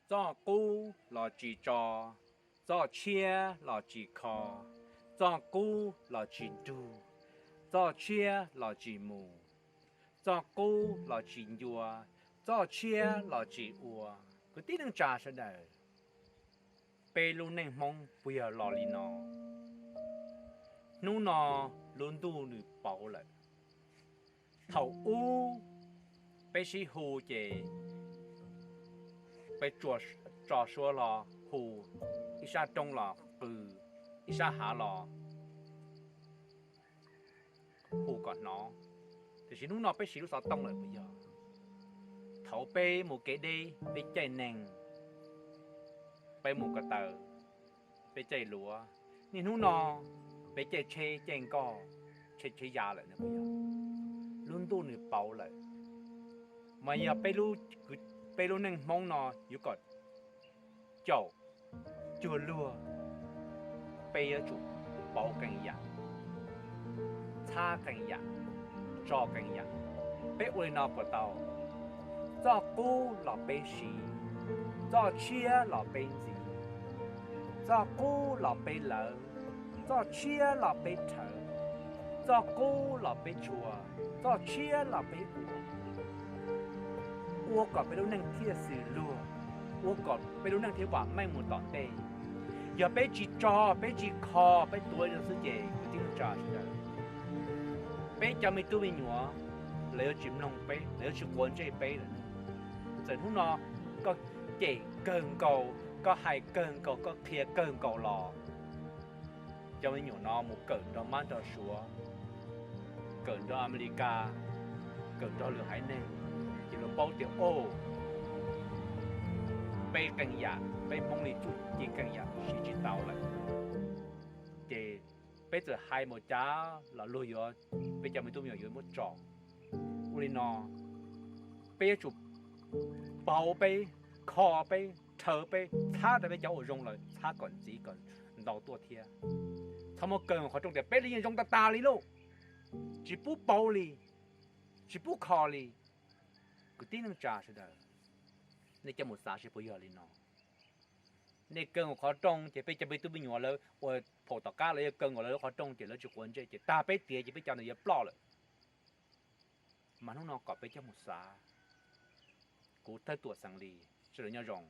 Txoj qub los tsis tso, txoj tshiab los tsis kho, txoj qub los tsis nrug, txoj tshiab los tsis mus, txoj qub los tsis ncua, txoj tshiab los tsis ua. Kwv tij neej tsa sawv daws, peb lub neej Hmoob puas yog los li no? Hnub no lub ntuj nws pauv lawm. Thaum ub peb sib hu ces peb tso suab los hu, ib sab roob los qw, ib sab hav los hu kom hnov. Tiam sis hnub no peb siv lub xov tooj lawm puas yog? Thaum peb mus kev deb peb caij neeg, peb mus ko taw, peb caij luav. Niaj hnub no peb caij tsheb caij nkoj, tsheb tsheb ya lawm no puas yog? Lub ntuj nws pauv lawm, mas yog peb lub neej Hmoob no yuav kom caum cuag luag, peb yuav tsum pauv qee yam, txhab qee yam, tso qee yam. Peb ua li no puas tau? Txoj qub los peb siv, txoj tshiab los peb ntxiv, txoj qub los peb lawv, txoj tshiab los peb rhawv, txoj qub los peb tshua, txoj tshiab los peb ua, ua kom peb lub neej thiaj xws luag, ua kom peb lub neej thiaj vam meej mus tom ntej. Yog peb tsis tso, peb tsis kho, peb tuav li no xwb ces kwv tij neej tsa sawv daws, peb cov me tub me nyuam, lawv yuav tsis mloog peb, lawv yuav tsis quav ntsej peb lawm. Txawm hnub no koj cem kawg nkaus, koj hais kawg nkaus, koj qhia kawg nkaus los, cov me nyuam no mus kawm nrog mab nrog suav, kawm nrog Amelikas, kawm nrog lwm haiv neeg, ces luag paub tias, o, peb qee yam, peb Hmoob li txuj ci qee yam siv tsis tau lawm. Ces peb txawm hais npaum cas los luag yuav, peb cov me tub me nyuam yuav muab tso. Ua li no, peb yuav tsum pauv peb, kho peb, rhawv peb, txhab rau peb cov uas zoo lawm, txhab kom ntxiv kom ntau tuaj thiab. Txhob muab kaw qhov rooj tias peb li yeej zoo tas tas li lauj, tsis pub pauv li, tsis pub kho li. Kwv tij neej tsa sawv daws, nej coj mus xav seb puas yog li no. Nej kaw qhov rooj ces peb cov me tub me nyuam lawv uas phaum tom qab lawv yuav kaw nkaus lawv lub qhov rooj ces lawv tsis quav ntsej ces tag peb tiav ces peb cov ntawd yuav ploj lawm. Mas hnub no kom peb coj mus xav. Kuv Thawj Tuam Xeem Lis, sawv daws nyob zoo.